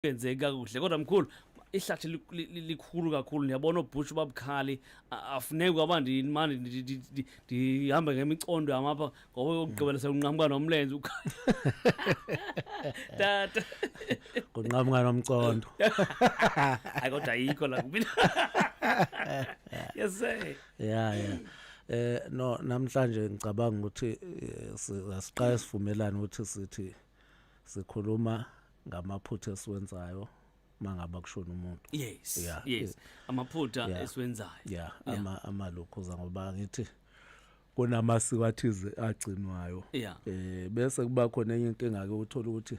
Kungenzeki kakuhle kodwa mkhulu, ihlathi likhulu kakhulu. Ndiyabona oobhushu babukhali, afuneki uba ndimane ndihambe ngemicondo yam apha, ngoba yokugqibela sekunqamka nomlenze tata. Kunqamuka nomcondo. Hayi, kodwa ayikho la kumina, yes sir. Yeah, no, namhlanje ngicabanga ukuthi asiqale sivumelane ukuthi sithi sikhuluma ngamaphutha esiwenzayo mangaba kushona umuntu. Yes, amaphutha esiwenzayo. Ama amalokhuza ngoba ngithi kunamasiko athize agcinwayo. Bese kuba khona enye inkinga ke, uthola ukuthi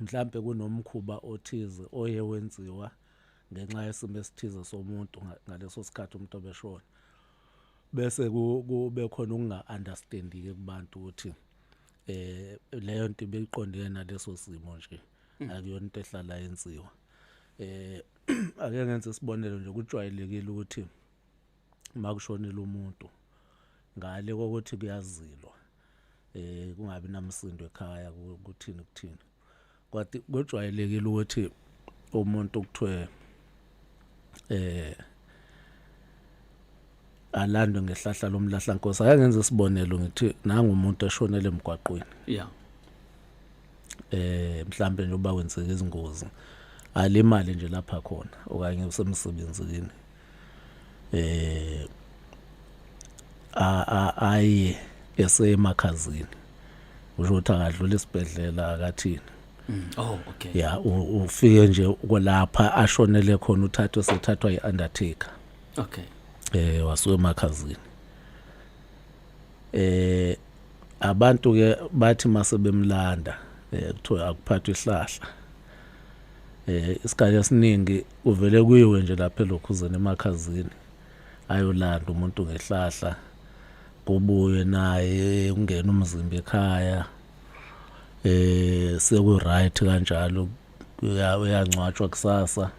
mhlambe kunomkhuba othize oye wenziwa ngenxa yesimo esithize somuntu ngaleso sikhathi umuntu obeshona, bese kube khona ukunga understanding kubantu ukuthi leyo nto ibiqondene naleso simo nje, akuyona into ehlala yenziwa. Ake ngenze isibonelo nje. Kujwayelekile ukuthi makushonile umuntu, ngale kokuthi kuyazilwa, kungabi namsindo ekhaya, kuthini kuthini, kwathi kujwayelekile ukuthi umuntu kuthiwe alandwe ngehlahla lomlahlankosi. Ake ngenze isibonelo, ngithi nanga umuntu eshonele emgwaqweni, mhlambe nje uba kwenzeka izingozi, alimali nje lapha khona okanye usemsebenzini, aye esemakhazini, usho ukuthi akadlula isibhedlela, akathini. Oh, okay. Ya, ufike nje kwalapha ashonele khona, uthathwe sethathwa i-undertaker. Wasuka emakhazini. Abantu ke bathi mase bemlanda, kuthiwa akuphathwe ihlahla. Isikhathi esiningi uvele kuyiwe nje lapha elokhuzeni emakhazini, ayolanda umuntu ngehlahla, kubuye naye, kungena umzimba ekhaya, seku right kanjalo, uyangcwatshwa kusasa.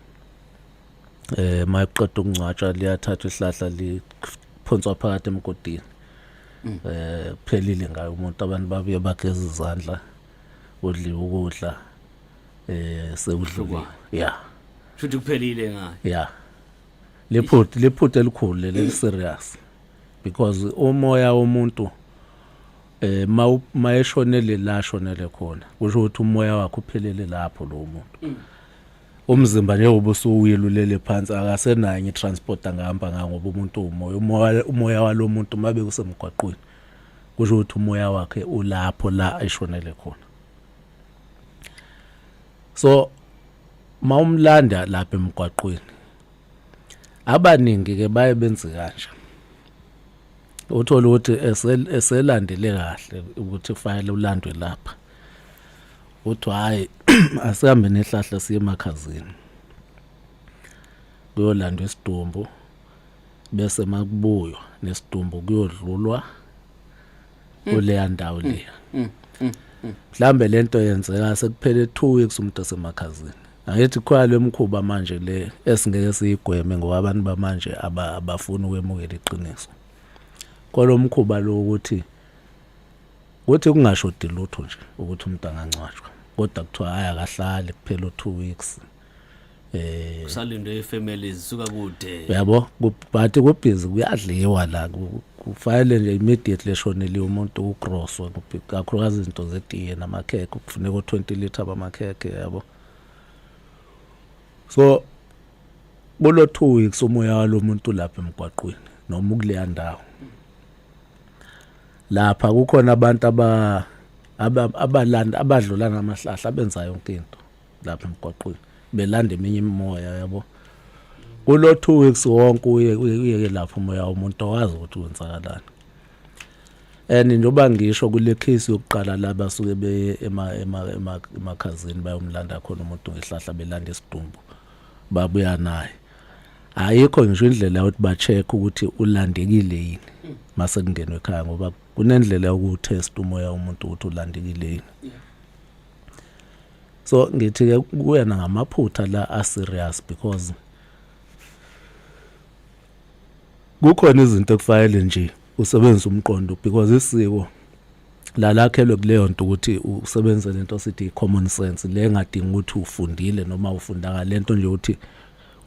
Mayiqeda ukungcwatshwa, liyathathwa ihlahla, liphonswa phakathi emgodini, kuphelile ngayo umuntu. Abantu babuye bageza izandla, kudliwa ukudla, sekudliwa, ya. Futhi kuphelile ngayo. Ya, liphutha elikhulu leli, serious, because umoya womuntu mayeshonele la shonele khona, kusho ukuthi umoya wakhe uphelele lapho lo muntu. Umzimba njengoba usuwile, ulele phansi, akasenayo i-transport angahamba ngayo, ngoba umuntu umoya, umoya walo muntu mabe kusemgwaqweni, kusho ukuthi umoya wakhe ulapho la eshonele khona. So mawumlanda lapha emgwaqweni, abaningi ke baye benze kanje, uthola ukuthi eselandele kahle ukuthi kufanele ulandwe lapha, uthi hayi, asihambe nehlahla siye emakhazini, kuyolandwa isidumbu, bese makubuywa nesidumbu kuyodlulwa kuleya ndawo leya. Mhlambe lento yenzeka sekuphele 2 weeks umuntu osemakhazini. Angithi khona lemkhuba manje le esingeke siyigweme, ngoba abantu bamanje abafuni ukwemukela iqiniso. Kolomkhuba lo ukuthi kuthi kungashodi lutho nje ukuthi umuntu angangcwatshwa, kodwa kuthiwa hayi, akahlali kuphela u2 weeks. Kusalindwe ifamily zisuka kude. Uyabo, but kubhizi, kuyadliwa la, kufanele nje immediately eshonele umuntu ugroswe, kakhulukazi izinto zetiye namakhekhe, kufuneka u20 liter bamakhekhe, yabo. So kulo 2 weeks umoya walo muntu lapha emgwaqweni noma ukuleya ndawo lapha, kukhona abantu abalanda, abadlula namahlahla, abenza yonke into lapha emgwaqweni, belanda eminye imimoya, yabo. Kulo 2 weeks wonke uye uyeke lapho umoya womuntu, awazi ukuthi kwenzakalani. And njengoba ngisho kule case yokuqala, la basuke beye emakhazini bayomlanda khona umuntu ngehlahla, belanda isidumbu, babuya naye, ayikho ngisho indlela yokuthi ba-check ukuthi ulandekile yini mase kungenwe ekhaya, ngoba kunendlela yoku-test umoya womuntu ukuthi ulandekile yini. So ngithi ke kuyena ngamaphutha la a serious, because kukhona izinto ekufanele nje usebenzise umqondo, because isiko La lakhelwe kuleyo nto ukuthi usebenze lento sithi common sense le engadingi ukuthi ufundile noma ufunda ngalento nje ukuthi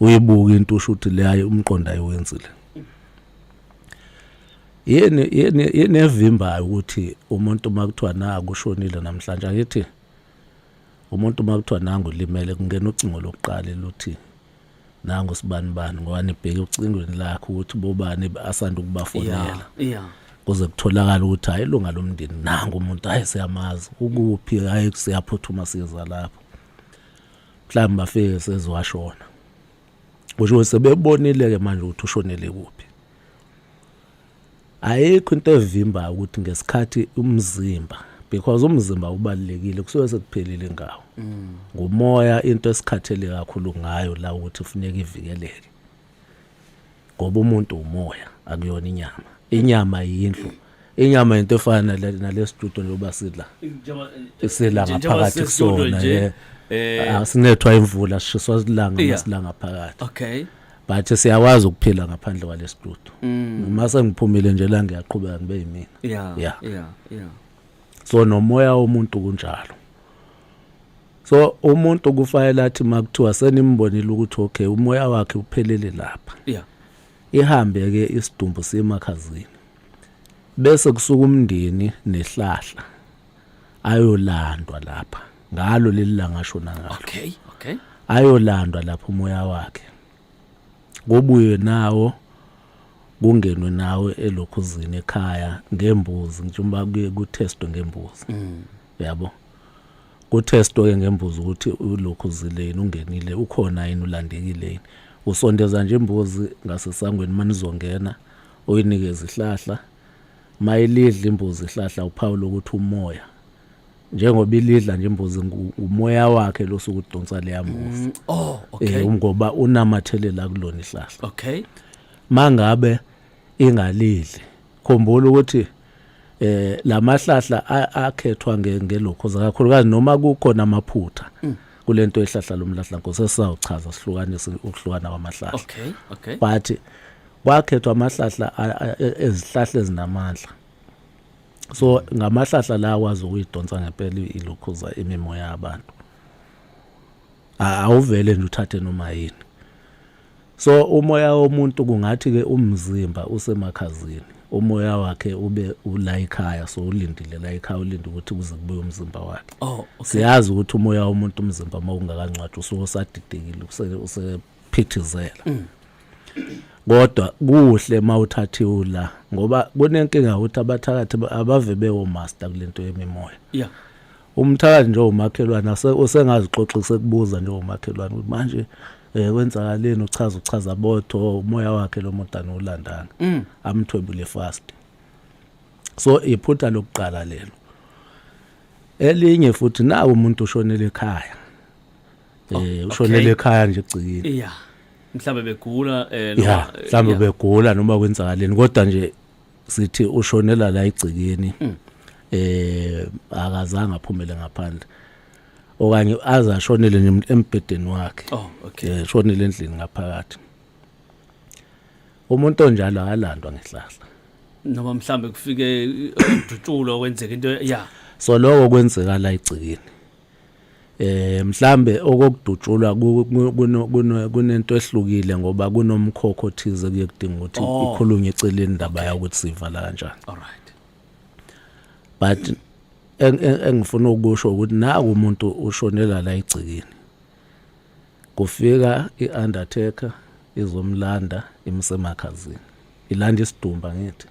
uyibuka into usho ukuthi leyo umqondo ayiwenzile. Yini evimbayo ukuthi umuntu uma kuthiwa naku ushonile namhlanje, angithi umuntu uma kuthiwa nangu ulimele kungena ucingo lokuqala luthi nangu sibani bani, ngoba nibheke ucingweni lakhe ukuthi bobani asanda ukubafonela, kuze kutholakala ukuthi hayi ilunga lomndeni nangu umuntu, hayi siyamazi ukuphi, hayi siyaphuthuma siza lapho, mhlawumbe bafike sezwashona. Kusho ukuthi sebebonile ke manje ukuthi ushonele kuphi. Ayikho into evimba ukuthi ngesikhathi umzimba, because umzimba ubalulekile, kusuke sekuphelile ngawo ngumoya, into esikhathele kakhulu ngayo la ukuthi kufuneka ivikeleke, ngoba umuntu umoya, akuyona inyama. Inyama yindlu, inyama into efana nalesitudio njengoba sidla sila ngaphakathi kusona, asinethwa imvula, sishiswa ilanga masilanga phakathi. But siyakwazi ukuphila ngaphandle kwalesitudio. Uma sengiphumile nje la ngiyaqhubeka ngibe yimina. So nomoya womuntu kunjalo. So umuntu kufanele athi makuthiwa senimbonile ukuthi okay umoya wakhe uphelele lapha, ihambe ke isidumbu semakhazini, bese kusuka umndeni nehlahla ayolandwa lapha ngalo leli langa ashona ngalo. Ayolandwa lapho umoya wakhe, kubuye nawo kungenwe nawe elokhuzini ekhaya ngembuzi, njengoba kuye kutestwe ngembuzi. Yabo, kutestwe ke ngembuzi ukuthi ulokhuzileni ungenile ukhona yini, ulandekile yini. Usondeza nje imbuzi ngasesangweni manizongena, uyinikeze ihlahla, mayilidla imbuzi ihlahla uphawula ukuthi umoya, njengoba ilidla nje imbuzi, umoya wakhe losuku udonsa leya mbuzi. Oh, okay. Ngoba unamathelela kulona ihlahla. Mangabe ingalidli, khumbula ukuthi lamahlahla akhethwa ngelokhoza kakhulukazi, noma kukhona amaphutha kulento ehlahla lomlahla nkosi, esizawuchaza sihlukanise ukuhlukana kwamahlahla. Okay okay But kwakhethwa amahlahla ezihlahla ezinamandla, so ngamahlahla la akwazi ukuyidonsa ngempela ilokhuza imimoya yabantu. Awuvele nje uthathe noma yini. So umoya womuntu kungathi ke umzimba usemakhazini, umoya wakhe ube ula ekhaya, so ulindile la ekhaya, ulinde ukuthi kuze kubuye umzimba wakhe. Siyazi ukuthi umoya womuntu, umzimba uma ungakangcwatshwa usuke usadidekile, usephithizela. Kodwa kuhle mawuthathiwe la, ngoba kunenkinga ukuthi abathakathi abave bewo master kulento yemimoya. Umthakathi nje umakhelwane usengazixoxisa ekubuza nje umakhelwane ukuthi manje kwenzakaleni, uchaza botho umoya wakhe lo muntu anulandanga, amthwebule fast. So iphutha lokuqala lelo. Elinye futhi, nawo umuntu ushonele ekhaya, ushonele ekhaya nje egcikini. Mhlambe begula noma mhlambe begula noma kwenzakaleni, kodwa nje sithi ushonela la egcikini, akazange aphumele ngaphandle okanye aze ashonele nje embhedeni wakhe. Oh, okay. Shonele endlini ngaphakathi. Umuntu onjalo akalandwa ngehlahla. Noma mhlambe kufike udutshulwa, kwenzeka into. So lokho kwenzeka la egcikini. Mhlambe okokudutshulwa kunento ehlukile, ngoba kunomkhokho othize kuye kudinga ukuthi ikhulunywe eceleni indaba yakuthi sivala kanjani. All right. But engifuna ukusho ukuthi naku umuntu ushonela la egcikini, kufika i-undertaker izomlanda imsemakhazini, ilanda isidumba, ngithi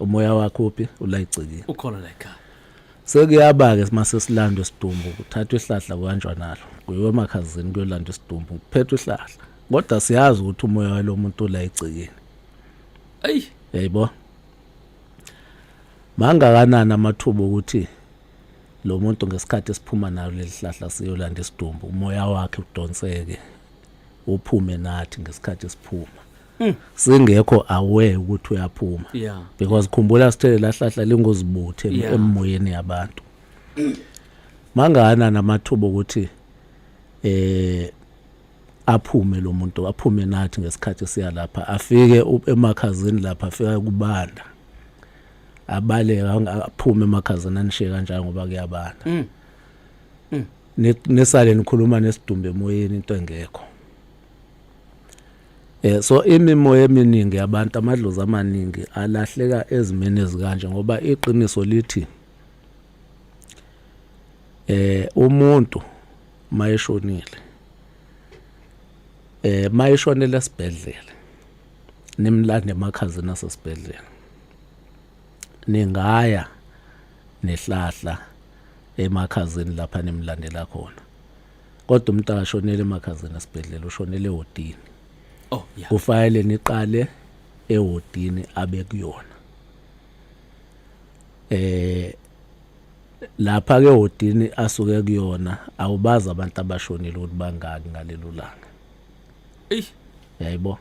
umoya wakho uphi? Ula egcikini. Ukhona la ekhaya. Sekuyaba ke mase silandwe isidumbu, kuthathwa ihlahla kuhanjwa nalo kuyiwe emakhazini kuyolandwa isidumbu, kuphethwe ihlahla, kodwa siyazi ukuthi umoya walo muntu ula egcikini. Ayi. Yayibo, mangakanani amathuba ukuthi lo muntu ngesikhathi esiphuma nalo leli hlahla siyolanda isidumbu, umoya wakhe udonseke uphume nathi ngesikhathi siphuma singekho aware ukuthi uyaphuma? Because khumbula sithele lahlahla lingozibuthe emoyeni yabantu. Mangana namathuba ukuthi aphume lo muntu, aphume nathi ngesikhathi siya lapha, afike emakhazini lapha, afika kubanda. Abaleka aphume emakhazeni anishiye kanjalo ngoba kuyabanda. Nisale nikhuluma nesidumbu emoyeni, into engekho. So imimoya eminingi yabantu, amadlozi amaningi alahleka ezimeni ezikanje, ngoba iqiniso lithi umuntu mayeshonile, mayeshonele esibhedlela, nimlande emakhazeni asesibhedlela, ningaya nehlahla emakhazeni lapha nimlandela khona, kodwa umuntu akashonele emakhazeni esibhedlela, ushonele ehhodini. Oh yeah. Kufanele niqale ehhodini abe kuyona. Lapha ke ehhodini asuke kuyona, awubazi abantu abashonile ukuthi bangaki ngalelo langa. Ey. Yayibo,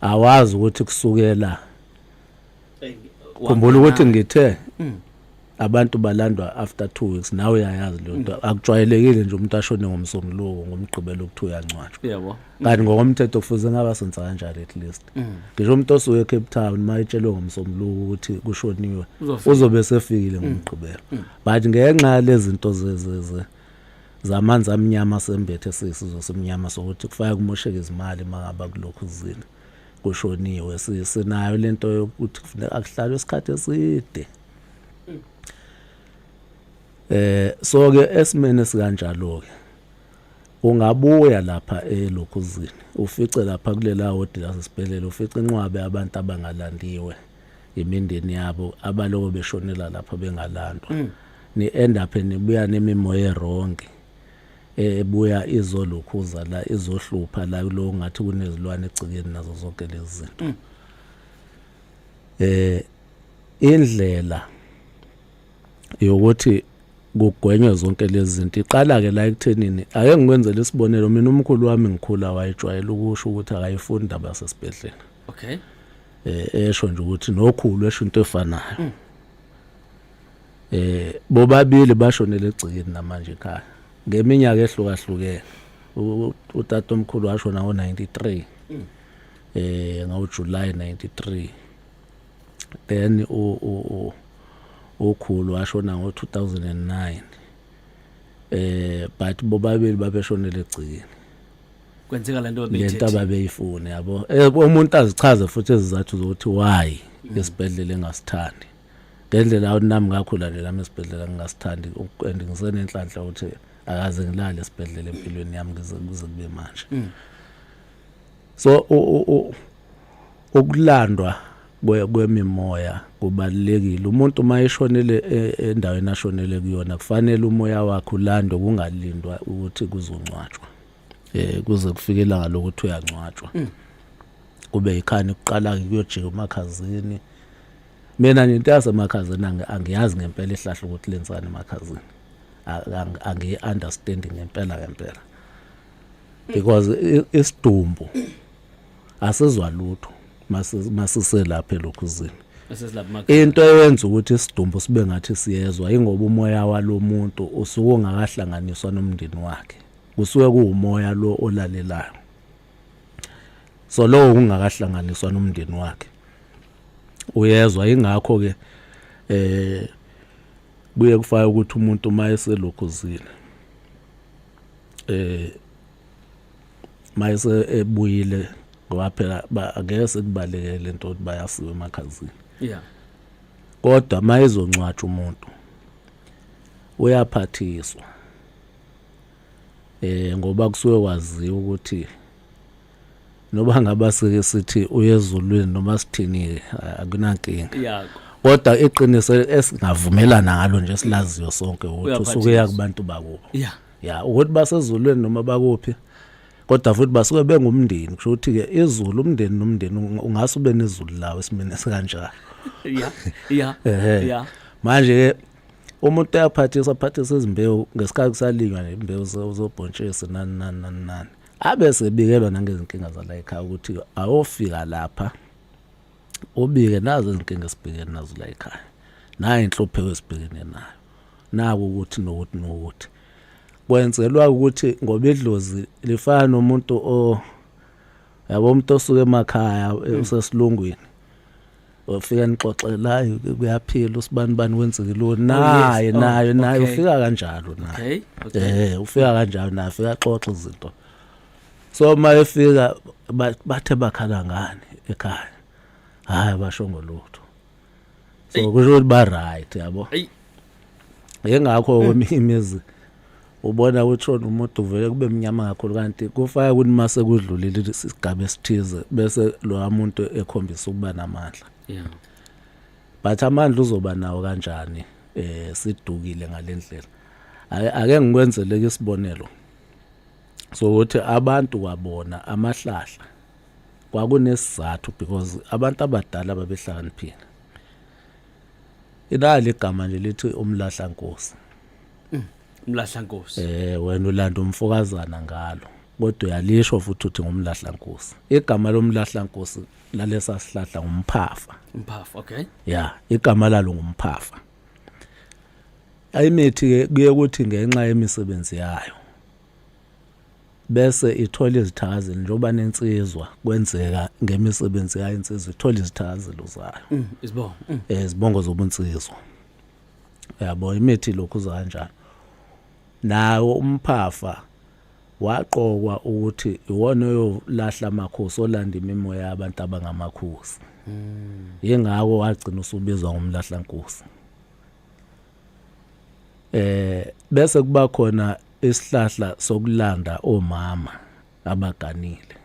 awazi ukuthi kusukela, khumbula ukuthi ngithe abantu balandwa after 2 weeks. Nawe uyayazi leyo nto, akujwayelekile nje umuntu ashone ngomsombuluko, ngomgqibelo ukuthi uyangcwatshwa. Kanti ngokomthetho kufuze ngaba senza kanjalo. At least ngisho umuntu osuke eCape Town, mayetshelwe ngomsombuluko ukuthi kushoniwe, Uzofika. uzobe sefikile ngomgqibelo. But ngenxa yalezi zinto ze zamanzi amnyama sembethe, sisizwe simnyama sokuthi kufake kumosheka izimali mangaba kulokhu zini kushoniwe, sinayo lento yokuthi kufuneka akuhlalwe isikhathi eside. So ke esimene esikanjalo ke, ungabuya lapha elokhuzini, ufice lapha kulela wodi lasesibhedlela, ufice inqwabe abantu abangalandiwe imindeni yabo, abaloko beshonela lapha bengalandwa. Ni end up nibuya nemimoya e-wrong ebuya izolokhuza la, izohlupha la, lo ngathi kunezilwane egcikeni nazo zonke lezi zinto. Indlela yokuthi kugwenywe zonke lezi zinto iqala ke la ekuthenini, ake ngikwenzele isibonelo. Mina umkhulu wami ngikhula wayejwayele ukusho ukuthi akayifuni indaba yasesibhedlela. Esho nje ukuthi nokhulu esho into efanayo. Bobabili bashonele egcikeni namanje ekhaya ngeminyaka ehlukahlukene. Utata omkhulu washona ngo-93, ngawo-July 93, then ukhulu washona ngo-2009, but bobabili babeshonele egcikeni. Kwenzeka lento lento bebeyithethe. Ababeyifuna, yabo. Umuntu azichaze futhi ezizathu zokuthi why isibhedlela engasithandi ngendlela. Awu, nami ngakhula nje nami esibhedlela ngingasithandi, and ngisenenhlanhla ukuthi akaze ngilale esibhedlela empilweni yami ngize kuze kube manje. So ukulandwa kwemimoya kubalulekile. Umuntu uma eshonele endaweni ashonele kuyona, kufanele umoya wakhe ulandwe, kungalindwa ukuthi kuzongcwatshwa, kuze kufike ilanga lokuthi uyangcwatshwa, kube yikhani kuqala kuyojika emakhazini. Mina nje into yasemakhazini angiyazi ngempela ihlahla ukuthi lenzani emakhazini. Angiyi-understand ngempela ngempela, because isidumbu asizwa lutho masiselapha elokhuzini. Esesilapha emakhaya. Into eyenza ukuthi isidumbu sibe ngathi siyezwa ingoba umoya walomuntu usuke ungakahlanganiswa nomndeni wakhe, kusuke kuwumoya lo olalelayo. So lowo ungakahlanganiswa nomndeni wakhe uyezwa. Ingakho ke kuye kufaka ukuthi umuntu uma eselokhuzile, mayese ebuyile, ngoba phela angeke sekubalekele lento ukuthi bayasiwa emakhazini. Kodwa mayezongcwatshwa umuntu uyaphathiswa, ngoba kusuke kwaziwa ukuthi noba ngaba sike sithi uyezulwini noma sithini, akunankinga. Kodwa iqiniso esingavumelana ngalo nje, silaziyo sonke, ukuthi usuke ya kubantu bakubo. Ya, ukuthi basezulwini noma bakuphi, kodwa futhi basuke bengumndeni. Kusho ukuthi ke izulu, umndeni nomndeni ungase ube nezulu lawo esimene esikanjalo. Manje ke umuntu uyaphathisa, aphathisa izimbewu ngesikhathi kusalinywa nje, imbewu zobhontshisi, nani nani nani nani, abe sebikelwa nangezinkinga zala ekhaya ukuthi awofika lapha ubike nazo izinkinga esibhekene nazo la ekhaya, nayo inhlupheko esibhekene nayo, naku ukuthi nokuthi nokuthi. Kwenzelwa ukuthi ngoba idlozi lifana nomuntu o yabo, umuntu osuke emakhaya, usesilungwini. Ufika nixoxela, hayi, kuyaphila usibani bani, wenzeke lo naye. Naye ufika kanjalo naye. Ufika kanjalo naye, ufika axoxe izinto. So uma efika bathe bakhala ngani ekhaya? Hayi, basho ngolutho. So kusho ukuthi ba right, yabo. Yengakho kweminye imizi ubona ukuthi umuntu uvele kube mnyama kakhulu, kanti kufaka ukuthi mase kudlulile isigaba esithize bese lo muntu ekhombisa ukuba namandla. But amandla uzoba nawo kanjani sidukile ngalendlela? Ake ngikwenzele ke isibonelo so ukuthi abantu kwabona amahlahla kwakunesizathu, because abantu abadala babehlakaniphile. Inali igama nje lithi umlahla nkosi. Umlahla nkosi. Wena ulanda umfokazana ngalo, kodwa uyalisho futhi uthi ngumlahla nkosi. Igama lomlahla nkosi lalesa sihlahla ngumphafa. Umphafa, okay. Ya, igama lalo ngumphafa. Ayimithi ke kuye kuthi ngenxa yemisebenzi yayo bese ithola izithakazelo, njengoba nensizwa kwenzeka ngemisebenzi yayo insizwa ithola izithakazelo zayo. Isibongo. Izibongo zobunsizwa, yabo. Imithi lokhu uza kanjalo nawo. Umphafa waqokwa ukuthi iwona oyolahla amakhosi, olanda imimoya yabantu abangamakhosi. Yingakho wagcina usubizwa ngomlahla nkosi. Bese kuba khona isihlahla sokulanda omama abaganile,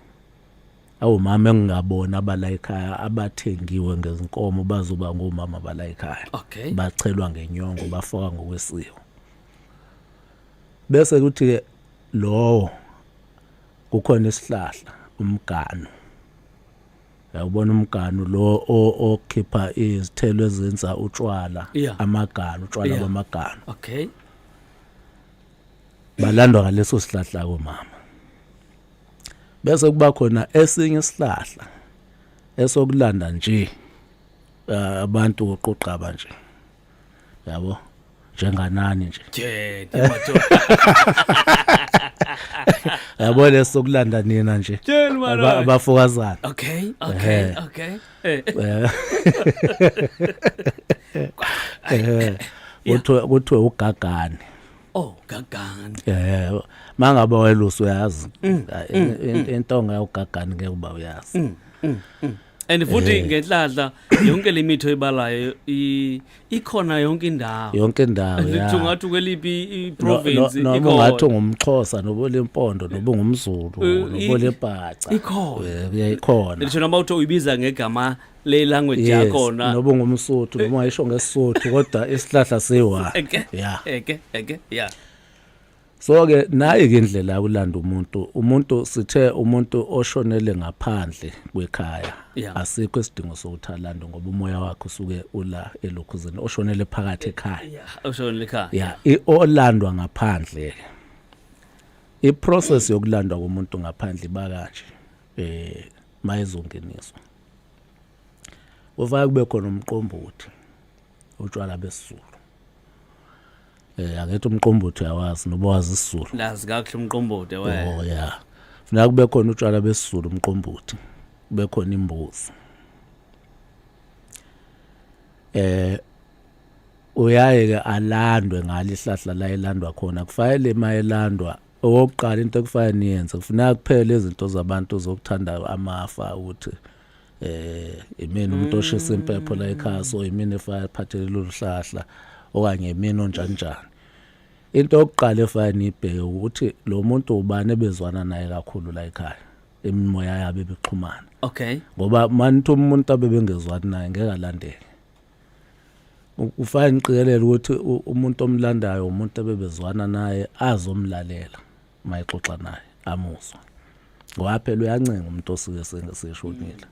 awumama engingabona abala ekhaya abathengiwe ngezinkomo, bazoba ngomama bala ekhaya. Bachelwa ngenyongo, bafaka ngokwesiko. Bese kuthi ke lowo kukhona isihlahla umganu, uyabona umganu lo okhipha izithelo ezenza utshwala, amaganu, utshwala bamaganu. Balandwa ngaleso sihlahla komama. Bese kuba khona esinye isihlahla esokulanda nje abantu uqoqaba nje, yabo, njenganani nje. Je, madoda. Yabo, leso sokulanda nina nje. Tshela madoda. Abafokazana. Kuthiwe ugagane. Oh, gagane. Mangabe welusi uyazi intonga yawugagane, ngeke uba uyazi. And futhi ngenhlanhla yonke le mithi oyibalayo ikhona yonke indawo. Yonke indawo, ya. Lithi ungathi kweliphi i-province, noma ungathi ungumXhosa noba ulimpondo noba ungumZulu noba ulibhaca. Ikhona. Ikhona. Lisho noma uthi uyibiza ngegama le language yakhona. Noba ungumSuthu, noma ungayisho ngesiSuthu, kodwa isihlahla siwa. Ya. Eke eke ya. So ke nayi ke indlela yokulanda umuntu. Umuntu sithe umuntu oshonele ngaphandle kwekhaya, asikho isidingo sokuthi alande ngoba umoya wakhe usuke ula elokhuzeni. Oshonele phakathi ekhaya, oshonele ekhaya. Ya, olandwa ngaphandle, iprocess yokulandwa komuntu ngaphandle iba kanje. Mayezongeniswa ufaka kube khona umqombothi, utshwala besizulu. Akethi umqombothi uyawazi noba wazi isiZulu? Nazi kakuhle umqombothi, we. Oh ya, funeka kube khona utshwala besizulu, umqombothi, kube khona imbuzi. Uyaye ke alandwe ngalo ihlahla la elandwa khona. Kufanele mayelandwa, okokuqala into ekufanele niyenze, kufuneka kuphele izinto zabantu zokuthanda amafa, ukuthi imini umuntu oshisa impepho la ekhaya, so imini efaya phathele lolu hlahla okanye imini onjani njani. Into yokuqala efana nibheke ukuthi lo muntu ubani ebezwana naye kakhulu la ekhaya, imimoya yabo ebixhumana. Ngoba manithi umuntu abebengezwani naye ngeke alandele. Kufanele niqikelele ukuthi umuntu omlandayo umuntu ebebezwana naye, azomlalela mayexoxa naye, amuzwa, ngoba phela uyancenga umuntu osuke seshonile.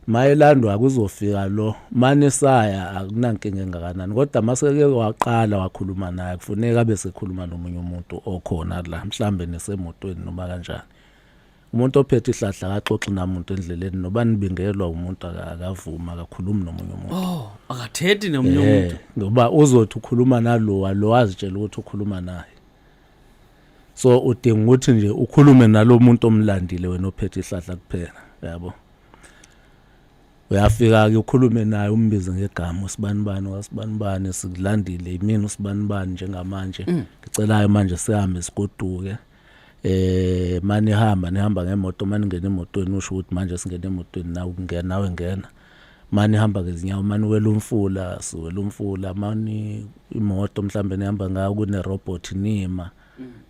Mayelandwa kuzofika lo manisaya, akunankinga engakanani, kodwa maseke waqala wakhuluma naye, kufuneka abe sekhuluma nomunye umuntu okhona la, mhlambe nesemotweni noma kanjani. Umuntu ophethe ihlahla akaxoxi namuntu endleleni, noba nibingelwa umuntu akavuma, akakhulumi nomunye umuntu. Oh, akathethi nomunye umuntu. Ngoba uzothi ukhuluma nalowa lo, azitshela ukuthi ukhuluma naye. So udinga ukuthi nje ukhulume nalo muntu omlandile wena ophethe ihlahla kuphela. Yabo, uyafika ke ukhulume naye, umbize ngegama, usibanibani wasibanibani, sikulandile, yimina usibanibani njengamanje, ngicelayo manje sihambe sigoduke. Mani hamba, nihamba ngemoto, mani ngena emotweni, usho ukuthi manje singena emotweni, nawe ungena, nawe ngena. Mani hamba ngezinyawo, mani wela umfula, siwela umfula. Mani imoto mhlambe nihamba ngayo kune robot, nima,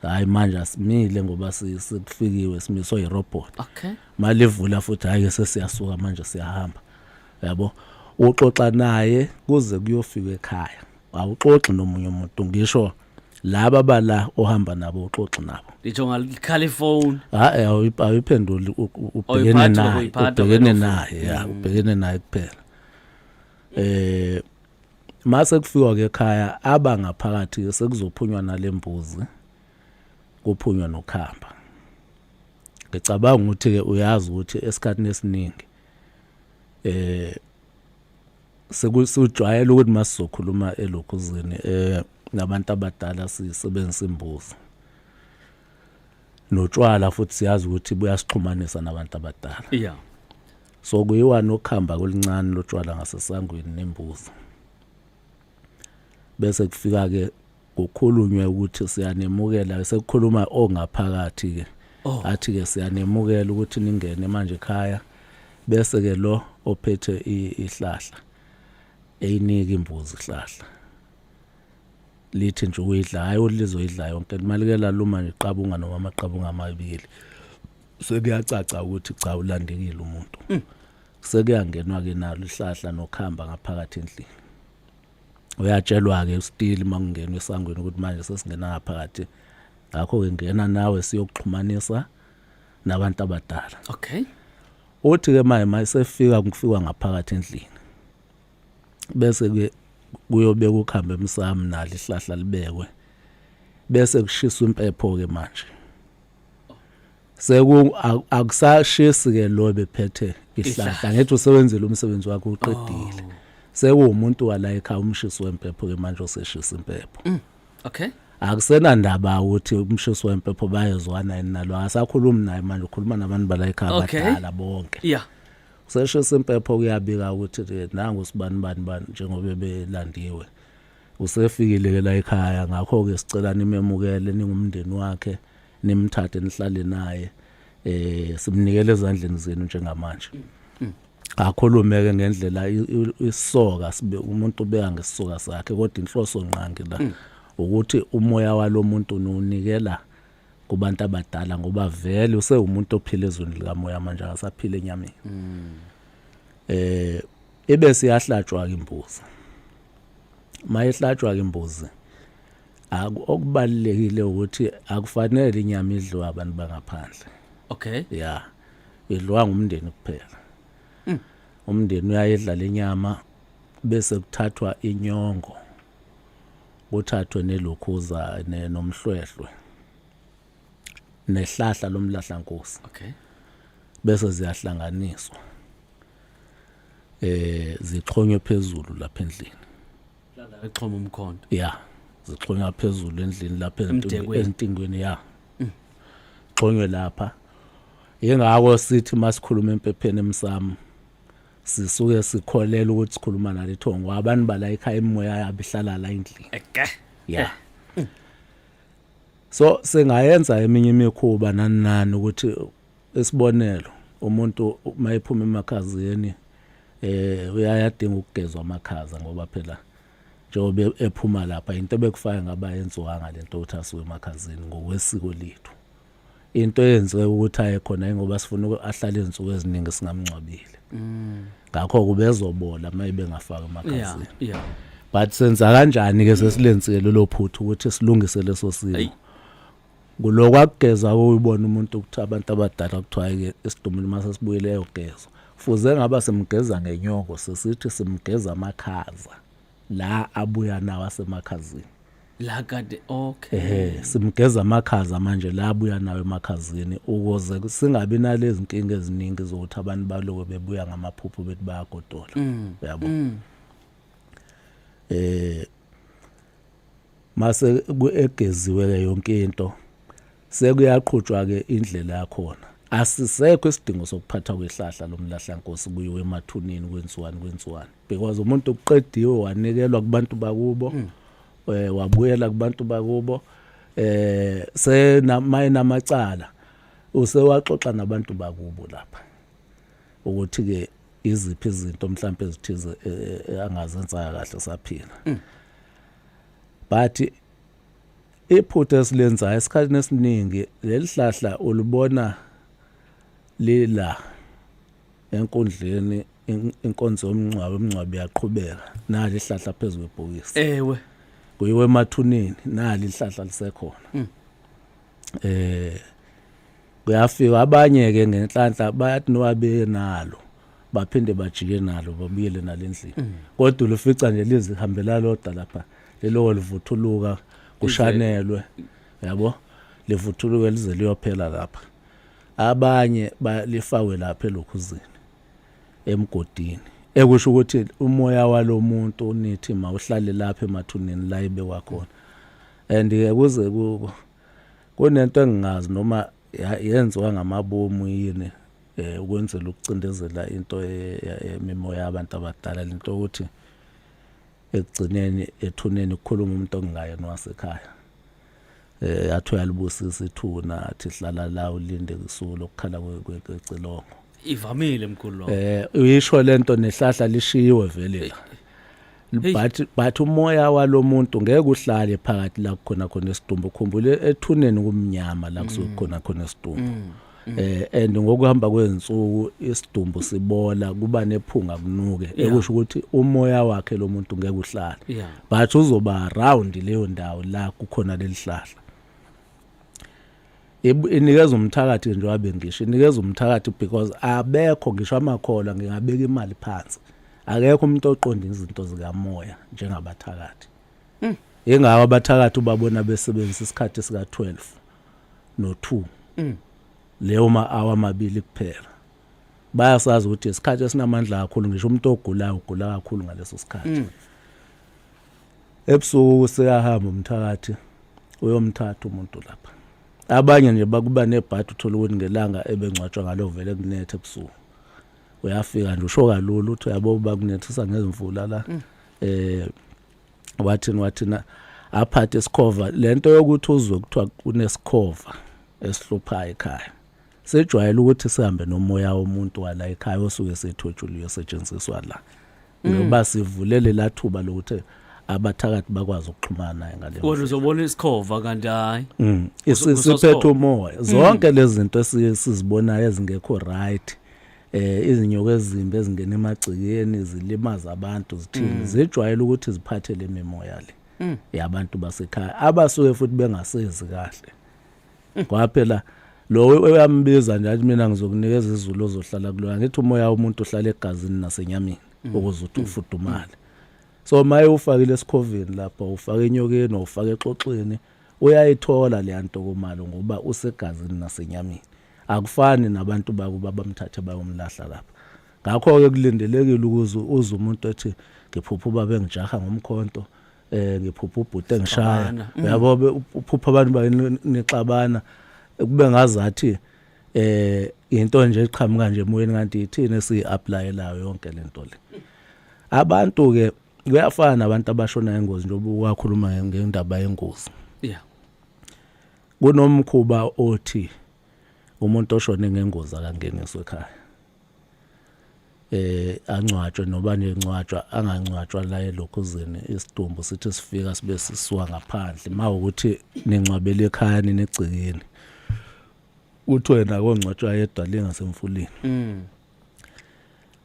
hayi manje asimile ngoba sekufikiwe, simiswe irobot. Malivula futhi, hayi sesiyasuka manje, siyahamba. Yabo, uxoxa naye kuze kuyofika ekhaya, awuxoxi nomunye umuntu, ngisho laba bala ohamba nabo uxoxi nabo. Nditsho ngalikhala ifowuni. Hayi, awuyiphenduli, ubhekene Awuyiphathi naye. nokuyiphatha Ubhekene wena. naye, ya, ubhekene naye kuphela. Mase kufika ke ekhaya, aba ngaphakathi sekuzophunywa nalembuzi, kuphunywa nokhamba. Ngicabanga ukuthi ke uyazi ukuthi esikhathini esiningi sekusujwayela ukuthi masizokhuluma elokhuzini nabantu abadala sisebenzisa imbuzi notshwala, futhi siyazi ukuthi buyasixhumanisa nabantu abadala. So kuyiwa nokuhamba kolincane lotshwala ngasesangweni nembuzi, bese kufika ke kukhulunywe ukuthi siyanemukela, sekukhuluma ongaphakathi ke. Athi ke siyanemukela ukuthi ningene manje ekhaya, bese ke lo ophethe ihlahla eyinika imbuzi ihlahla, lithi nje uyidla, hayi ulizoyidla yonke, malikela luma nje iqabunga noma amaqabunga amabili, sekuyacaca ukuthi cha, ulandekile umuntu. Sekuyangenwa ke nalo ihlahla nokhamba ngaphakathi endlini. Uyatshelwa ke ustili makungenwa esangweni ukuthi manje sesingena ngaphakathi, ngakho ke ngena nawe siyokuxhumanisa nabantu abadala. Uthi ke manje mayisefika, kufika ngaphakathi endlini, bese ke kuyobeka ukuhamba emsamo nalo ihlahla libekwe, bese kushiswa impepho ke manje. Seku akusashisi ke lo bephethe ihlahla, ngithi usebenzile umsebenzi wakhe, uqedile. Sekuwumuntu wala ekhaya umshisi wempepho ke manje oseshisa impepho. Akusenandaba ukuthi umshisi wempepho bayezwana yini nalo, akasakhulumi naye manje, ukhuluma nabantu bala ekhaya abadala bonke. Useshisa impepho, kuyabika ukuthi ke nangu sibani bani bani, njengoba belandiwe, usefikile ke la ekhaya, ngakho ke sicela nimemukele ningumndeni wakhe, nimthathe nihlale naye, simnikele ezandleni zenu njengamanje. Akhulume ke ngendlela isoka sibe umuntu ubeka ngesisoka sakhe, kodwa inhloso ngqangi la ukuthi umoya walomuntu unikela kubantu abadala, ngoba vele usewumuntu ophila ezweni likamoya manje, akasaphila enyameni. Ibe siyahlatshwa ke imbuzi. Mayihlatshwa ke imbuzi, okubalekile ukuthi akufanele inyama idliwe abantu bangaphandle. Ya, idliwa ngumndeni kuphela. Umndeni uyayidla lenyama, bese kuthathwa inyongo, kuthathwe nelokhuza nomhlwehlwe nehlahla lomlahlankosi. Bese ziyahlanganiswa, zixhonywe phezulu lapha endlini. Exhoma umkhonto. Ya, zixhonywa phezulu endlini lapha Emdekweni. Entingweni, ya, xhonywe lapha. Ingakho sithi masikhuluma empepheni emsamo sisuke sikholela ukuthi sikhuluma nalithongo, ngoba abantu bala ekhaya imoya yabo ihlala la endlini. Ya, so singayenza eminye imikhuba nani nani, ukuthi isibonelo, umuntu mayephuma emakhazeni uyayadinga ukugezwa amakhaza, ngoba phela njengoba ephuma lapha, into ebekufaka ngaba yenziwanga lento ukuthi asuke emakhazeni ngokwesiko lethu. Into eyenziwe ukuthi aye khona ingoba sifuna ahlale izinsuku eziningi singamngcwabile, ngakho kubezobola mayibe ngafaka emakhazeni. But senza kanjani ke sesilenzile lelo phutha ukuthi silungise leso simo? Kuloko akugeza, uyibona umuntu ukuthi abantu abadala kuthiwa ke isidumbu mase sibuyile eyogezwa, fuze ngaba simgeza ngenyongo, sesithi simgeza amakhaza la abuya nawo asemakhazini. La kade, okay. Ehe, simgeza amakhaza manje la abuya nawo emakhazini, ukuze singabi nalezi nkinga eziningi zokuthi abantu baloko bebuya ngamaphupho bethi bayagodola, yabo. Mase egeziwe ke yonke into, sekuyaqhutshwa ke indlela yakhona. Asisekho isidingo sokuphathwa kwehlahla lomlahlankosi kuyiwe emathuneni kwenziwani kwenziwani, because umuntu uqediwe wanikelwa kubantu bakubo, wabuyela kubantu bakubo, sena namacala usewaxoxa nabantu bakubo lapha ukuthi ke iziphi izinto mhlawumbe ezithize angazenza kahle saphila. But iphutha esilenzayo esikhathini esiningi, leli hlahla ulibona lila enkundleni, inkonzo yomngcwabo, umngcwabo iyaqhubeka, nali ihlahla phezulu kwebhokisi. Kuyiwe emathuneni, nali ihlahla lisekhona. Kuyafika abanye ke ngenhlanhla bayathi nowabe nalo baphinde bajike nalo babuyele nalendlini, kodwa ulifica nje lizihambela lodwa lapha, lelo livuthuluka kushanelwe, yabo, livuthuluke lize liyophela lapha. Abanye balifakwe lapha elokhuzini emgodini, ekusho ukuthi umoya walomuntu unithi mawuhlale lapha emathuneni la ibekwa khona. And ke kuze kunento engingazi noma yenziwa ngamabomu yini, ukwenzela ukucindezela into emimoya yabantu abadala, lento ukuthi ekugcineni ethuneni kukhuluma umuntu ongayena wasekhaya, athi uyalibusisa ithuna, athi hlala la ulinde kusuku lokukhala kwecilongo. Ivamile mkhulu lo. Uyisho lento nehlahla lishiwe vele la, but umoya walomuntu ngeke uhlale phakathi la kukhona khona isidumbu. Ukhumbule ethuneni kumnyama la kusuke khona khona isidumbu, and ngokuhamba kwezinsuku isidumbu sibola, kuba nephunga, kunuke, ekusho ukuthi umoya wakhe lo muntu ngeke uhlale, but uzoba around leyo ndawo la kukhona lelihlahla. Inikeza umthakathi nje, wabe ngisho inikeza umthakathi, because abekho ngisho amakholwa, ngingabeka imali phansi, akekho umuntu oqonda izinto zikamoya njengabathakathi. Ingako abathakathi ubabona besebenzisa isikhathi sika 12 no 2, leyo ma hour amabili kuphela. Bayasazi ukuthi isikhathi esinamandla kakhulu, ngisho umuntu ogulayo ugula kakhulu ngaleso sikhathi. Ebusuku seyahamba umthakathi uyomthatha umuntu lapha. Abanye nje bakuba nebhadi, uthola ukuthi ngelanga ebengcwatshwa ngalo vele kunethe ebusuku, uyafika nje usho kalula uthi uyabo bakunethisa ngezimvula la, wathini wathina, aphathe isikhova. Lento yokuthi uzwe kuthiwa kunesikhova esihluphayo ekhaya, sejwayele ukuthi sihambe nomoya womuntu wala ekhaya osuke sethotshuliwe, esetshenziswa la, ngoba sivulele lathuba lokuthi abathakathi bakwazi ukuxhumana naye ngale. Wena uzobona isikhova kanti hayi. Siphethe umoya. Zonke lezi zinto esizibonayo ezingekho right, izinyoka ezimbi ezingena emagcikeni zilimaza abantu, zithini, zijwayele ukuthi ziphathe le mimoya le yabantu basekhaya abasuke futhi bengasezi kahle. Ngoba phela lo uyambiza nje athi mina ngizokunikeza izulu ozohlala kulo. Ngithi umoya womuntu uhlala egazini nasenyameni ukuze uthi ufudumale. So maye ufakile esikhoveni lapho, ufake enyokeni, ufake exoxweni, uyayithola le ntokomalo ngoba usegazini nasenyameni. Akufani nabantu bakuba bamthathe bayomlahla lapha. Ngakho-ke kulindelekile ukuze uze umuntu ethi ngiphupha ubaba engijaha ngomkhonto, ngiphupha ubhuti engishaya. Sixabana. Uyabo, uphupha abantu nixabana, kube ngazathi into nje eqhamuka nje emoyeni, kanti ithini esiyi-applyelayo yonke lento le. Abantu ke kuyafana nabantu abashona engozi, njengoba wakhuluma ngendaba yengozi. Kunomkhuba othi umuntu oshone ngengozi akangeniswe ekhaya, angcwatshwe noba nengcwatshwa, angangcwatshwa la elokhuzeni. Isidumbu sithi sifika sibe sisuka ngaphandle, mawukuthi ningcwabele ekhaya ninegcikeni, uthi wena kongcwatshwa yedwa lingasemfuleni.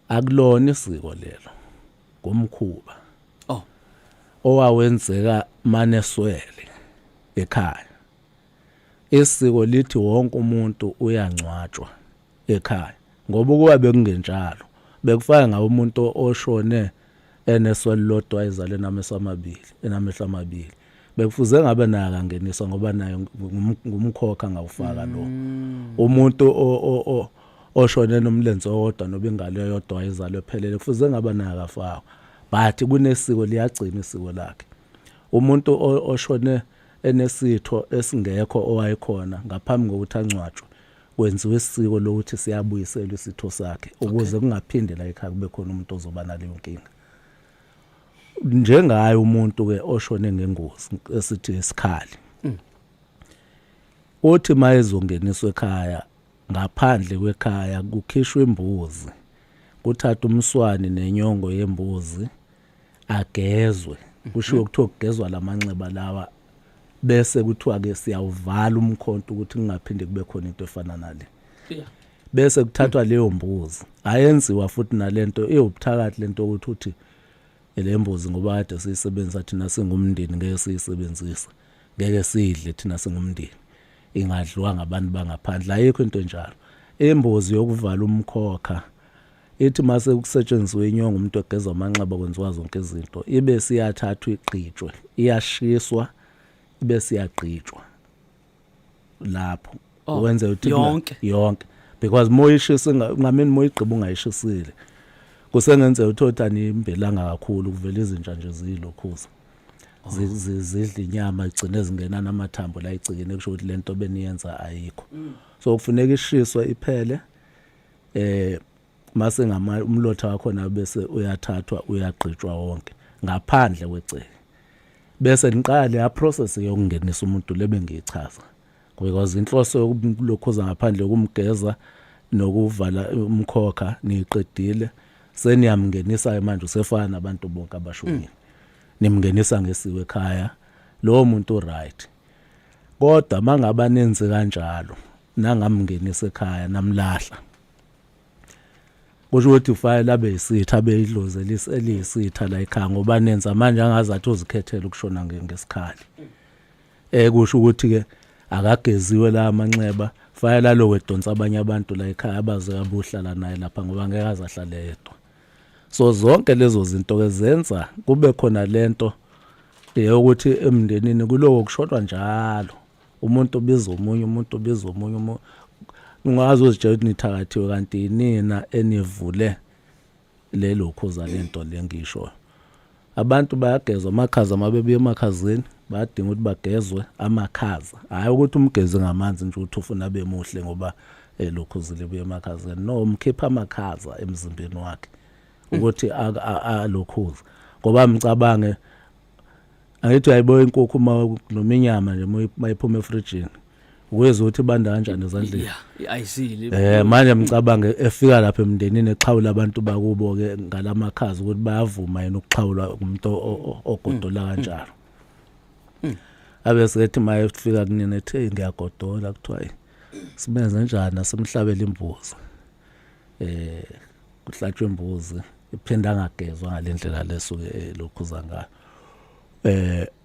Akulona isiko lelo, ngomkhuba owawenzeka maneswele ekhaya. Isiko lithi wonke umuntu uyangcwatshwa ekhaya, ngoba ukuba bekungenjalo bekufaka ngabe umuntu oshone eneswele lodwa ezalwe namehlo amabili, enamehlo amabili, bekufuze ngabe naye akangeniswa, ngoba naye ngumkhokha ngawufaka lo. Umuntu oshone nomlenze owodwa noba ingalo eyodwa ezalwe phelele, kufuze ngabe naye akafakwa, but kunesiko, liyagcina isiko lakhe. Umuntu oshone enesitho esingekho owayekhona ngaphambi kokuthi angcwatshwe. Kwenziwa isiko lokuthi siyabuyiselwa isitho sakhe ukuze kungaphinde la ekhaya kube khona umuntu ozoba naleyo nkinga. Njengaye umuntu ke oshone ngengozi, esithi isikhali, uthi mayezongeniswa ekhaya, ngaphandle kwekhaya kukhishwa imbuzi, kuthatha umswani nenyongo yembuzi, agezwe. Kushiwo kuthiwa kugezwa lamanxeba lawa, bese kuthiwa ke siyawuvala umkhonto ukuthi kungaphinde kube khona into efana nale. Bese kuthathwa leyo mbuzi, ayenziwa futhi nalento iwubuthakathi, lento ukuthi uthi le mbuzi ngoba kade siyisebenzisa thina singumndeni, ngeke siyisebenzise, ngeke sidle thina singumndeni, ingadliwa ngabantu bangaphandle. Ayikho into enjalo. Imbuzi yokuvala umkhokha ithi mase kusetshenziswe inyongo, umuntu egezwa amanxeba, kwenziwa zonke izinto, ibe siyathathwa igqitshwe, iyashiswa, ibe siyagqitshwa lapho. Wenze ukuthi yonke? Yonke, because moyishisa ngamini, moyigqiba ungayishisile, kusengenzeka uthole animbelanga kakhulu, kuvela izinja nje ziyilokhuza, zidla inyama, igcine zingena namathambo la igcikene, kusho ukuthi lento beniyenza ayikho. So kufuneka ishiswe iphele, mase ngama umlotha wakhona bese uyathathwa, uyagqitshwa wonke ngaphandle kwegceke, bese niqala ya process yokungenisa umuntu lebe ngiyichaza, because inhloso yokulokhuza ngaphandle kumgeza nokuvala umkhokha niyiqedile, seniyamngenisa manje, usefana nabantu bonke abashonile. Nimngenisa ngesiko ekhaya lowo muntu, right? Kodwa mangaba nenze kanjalo, nangamngenisa ekhaya, namlahla, kusho ukuthi ufanele abe yisitha, abe idlozi eliyisitha la ekhaya, ngoba nenza manje angazathi uzikhethela ukushona ngesikhali. Kusho ukuthi ke akageziwe la amanxeba, fanele aloku edonsa abanye abantu la ekhaya abaze abuhlala naye lapha, ngoba ngeke aze ahlale yedwa. So zonke lezo zinto ke zenza kube khona lento yokuthi emndenini kuloko kushodwa njalo, umuntu ubiza omunye umuntu, ubiza omunye umuntu. Ungaze uzitshela ukuthi nithakathiwe, kanti yinina enivule lelo khuza lento lengishoyo. Abantu bayagezwa amakhaza uma bebuya emakhazeni, bayadinga ukuthi bagezwe amakhaza, hhayi ukuthi umgeze ngamanzi nje ukuthi ufuna abe muhle ngoba elokhuzile ebuya emakhazeni. No, umkhipha amakhaza emzimbeni wakhe ukuthi alokhuza, ngoba mcabange, angithi uyayiboya inkukhu uma noma inyama nje mayiphuma efrijini, ukweza ukuthi ibanda kanjani ezandleni. Yeah, i-ayisile. Manje mcabange efika lapha emndenini, exhawula abantu bakubo ke ngalamakhaza, ukuthi bayavuma yena ukuxhawulwa umuntu ogodola kanjalo. Abe sethi maye efika kunina ethi, "Hey, ngiyagodola." Kuthiwa, "Hey, simenze njani?" Asimhlabele imbuzi. Kuhlatshwe imbuzi, iphinda angagezwa ngalendlela lesuke lokhuza ngayo.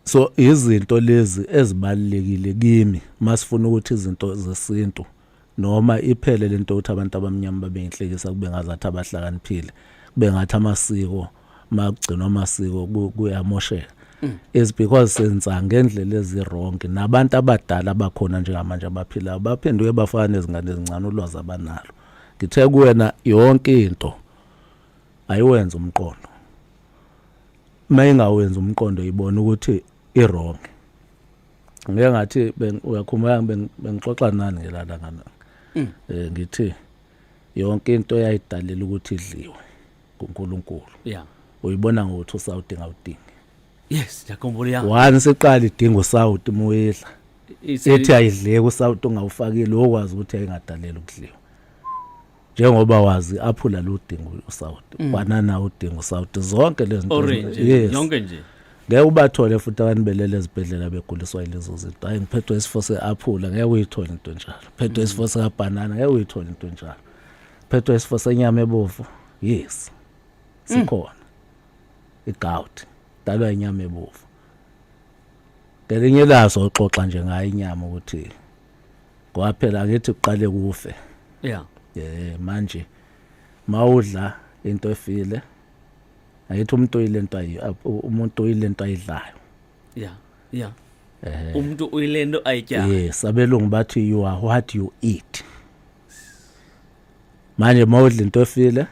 So izinto lezi ezibalekile kimi masifuna ukuthi izinto zesintu noma iphele lento ukuthi abantu abamnyama babe inhlekisa, kube ngazathi abahlakaniphile, kube ngathi amasiko makugcinwa amasiko kuyamosheka, is because senza ngendlela ezi-wrong. Nabantu abadala abakhona njengamanje abaphilayo baphenduke bafana nezingane ezincane, ulwazi abanalo. Ngithe kuwena yonke into ayiwenza umqondo, uma ingawenzi umqondo ibona ukuthi i-wrong. Ngeke ngathi uyakhumbula bengixoxa nani ngelala ngana, ngithi yonke into yayidalela ukuthi idliwe kuNkulunkulu. Uyibona ngokuthi usawuti ngawudingi. Yes, ngiyakhumbula, ya. Once iqala idinga usawuti muyidla, ethi ayidleki usawuti ungawufakile, okwazi ukuthi ayingadalela ukudliwa, njengoba wazi aphula ludinga usawuti, banana udinga usawuti, zonke lezi zinto. Orange. Yes. Yonke nje. Ngeke ubathole futhi abantu belele ezibhedlela beguliswa yilezo zinto. "Hayi, ngiphethwe isifo se-aphula." Ngeke uyithole into enjalo. "Phethwe isifo sikabhanana." Ngeke uyithole into enjalo. "Phethwe isifo senyama ebovu." Yes, sikhona. I-gout dalwa inyama ebovu. Ngelinye laso uxoxa nje ngayo inyama, ukuthi ngoba phela angithi kuqale kufe. Manje mawudla into efile, ayithi umuntu uyilento ayi umuntu uyilento ayidlayo. yeah umuntu uyilento ayityayo. Yes, abelungu bathi, "You are what you eat." Manje mawudla into efile,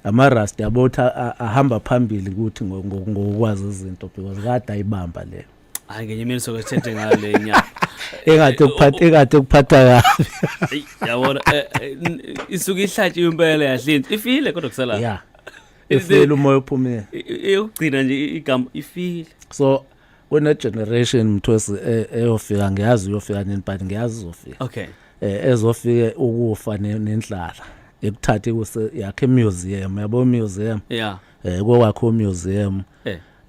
ama-rasta yabo ukuthi ahamba phambili ukuthi ngokwazi izinto, because kade ayibamba leyo. Hayi, ngenye imini soke sithethe ngayo le nyama. Engathi ukuphatha, engathi ukuphatha kabi. Eyi, yabona, isuke ihlatshiwe impela, yahlinza, ifile, kodwa kusala Ya, ifile, umoya uphumile. Eyokugcina nje, igama ifile. So kune generation, mthwesi, eyofika, ngiyazi uyofika nini, but ngiyazi izofika. Ezofike ukufa nendlala ekuthathe kuse yakhe museum, yabo, museum. Kokwakho museum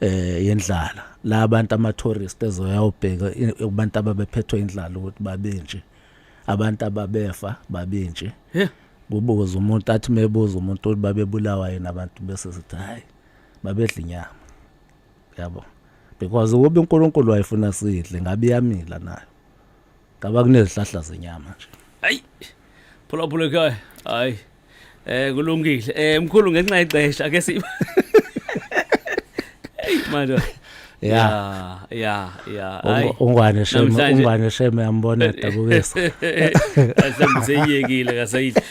yendlala, la abantu ama tourist ezoyawubheka kubantu ababephethwe indlala ukuthi babenje, abantu ababefa babenje. Kubuza umuntu, athi mebuza umuntu ukuthi babebulawa yena, abantu bese sithi hayi, babedla inyama, yabo, because ukube uNkulunkulu wayefuna sidle, ngabe iyamila nayo, ngaba kunezihlahla zenyama nje. Hayi, phula phula ekhaya, hayi, kulungile, mkhulu, ngenxa yexesha ake si, hey manje. Ya, hayi. Ungwane shame. Ungwane shame, yambona, dabukisa. Mhlawumbe seyiyekile, kasayidli.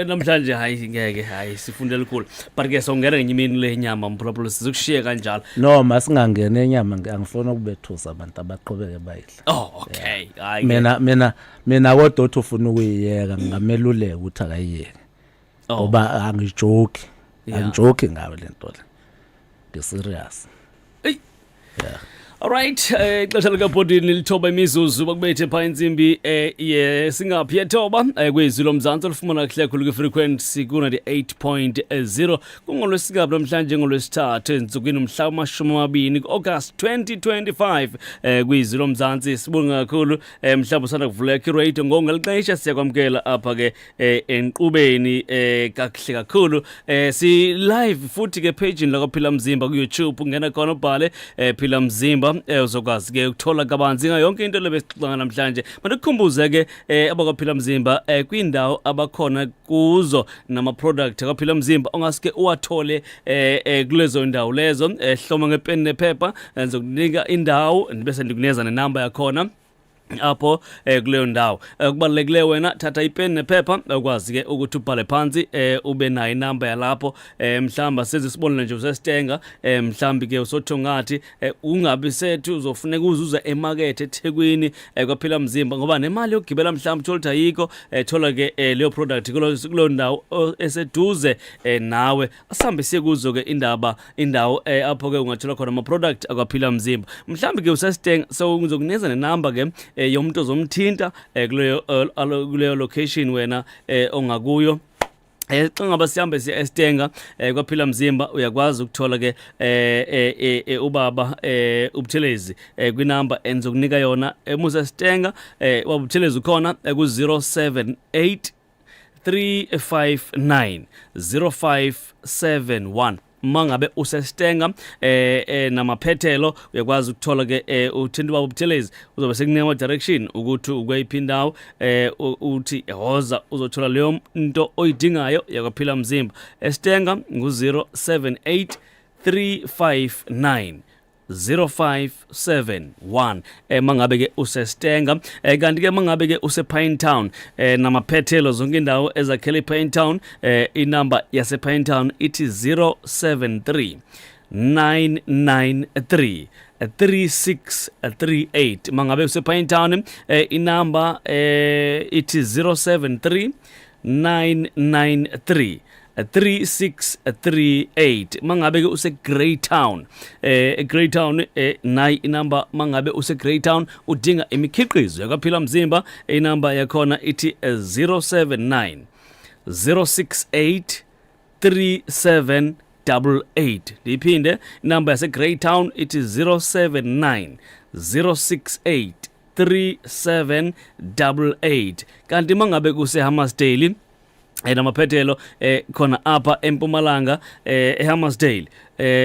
Namhlanje hayi, ngeke, hayi, sifunde elikhulu, but ke songena ngenye imini le nyama, mphulaphula, sizokushiya kanjalo. Noma singangena enyama, angifuni ukubethusa abantu, abaqhubeke bayidla. Oh, okay, hayi ke. Mina kodwa uthi ufuna ukuyiyeka, ngingameluleka ukuthi akayiyeke ngoba angijoki. Angijoki ngayo lento le, ngi-serious. Alright, ixesha likabhodini lithoba imizuzu bakubethe phaa intsimbi ye singaphi yethoba, kwizwi lomzantsi olufumana kuhle kakhulu kwi-frequency ku-98.0. Kungolwesingaphi namhlanje? Ngolwesithathu entsukwini mhla 20 ku-August 2025, kwizwi lomzantsi. Sibonga kakhulu, mhlawumbi usanda kuvuleka iradio ngongeli xesha, siyakwamkela apha ke enkqubeni kakuhle kakhulu. Si live futhi ke page lakwaphila mzimba ku-YouTube, ungena khona ubhale Phila Mzimba, uzokwazi ke ukuthola kabanzi ngayo yonke into lebesixoxa namhlanje. Mandikukhumbuze ke abakwaphila mzimba kwindawo abakhona kuzo nama-product akwaphila mzimba ongaske uwathole kulezo ndawo lezo. Hloma ngepeni nephepha, ndizokunika indawo bese ndikunikeza nenamba yakhona apho kuleyo ndawo. Kubalulekileyo wena thatha ipeni nephepha, ukwazi ke ukuthi ubhale phansi, ube nayo inamba yalapho. Mhlawumbi senze isibonelo nje, usesitenga, mhlawumbi ke usothongathi, ungabi sethu uzofuneka uzuza emakethe eThekwini, kwaphila mzimba, ngoba nemali yokugibela mhlawumbi uthola ukuthi ayikho. Thola ke leyo product kuleyo ndawo eseduze nawe. Asihambe siye kuzo ke indaba indawo apho ke ungathola khona ama-product akwaphila mzimba. Mhlawumbi ke usesitenga, so ngizokunikeza nenamba ke yomuntu ozomthinta kuleyo location wena ongakuyo. Xa ngaba sihambe siya eStenga, kwaphila mzimba, uyakwazi ukuthola ke ubaba uButhelezi kwinamba endizokunika yona. Emusa Stenga, ubaba uButhelezi ukhona ku 078 359 0571. Mangabe usesitenga namaphethelo, uyakwazi ukuthola ke uthinta ubaba uButhelezi, uzobe sekunika ama direction ukuthi ukweyiphi indawo, uthi hoza uzothola leyo nto oyidingayo yakwaphila mzimba. Esitenga ngu 078 359 0571 mangabe ke usestenga. Kanti ke mangabe ke use Pine Town namaphethelo, zonke indawo ezakhele iPine Town, inamba yase Pine Town ithi 073 993 3638. Mangabe use Pine Town, inamba ithi 073 993 3638. Mangabe ke use Greytown, Greytown, nayi inamba. Mangabe use Greytown udinga imikhiqizo yakwaphila mzimba, inamba yakhona ithi 079 068 3788. Ndiyiphinde inamba yase Greytown, ithi 079 068 3788. Kanti mangabe kuse Hammersdale namaphethelo, khona apha eMpumalanga, eHammersdale,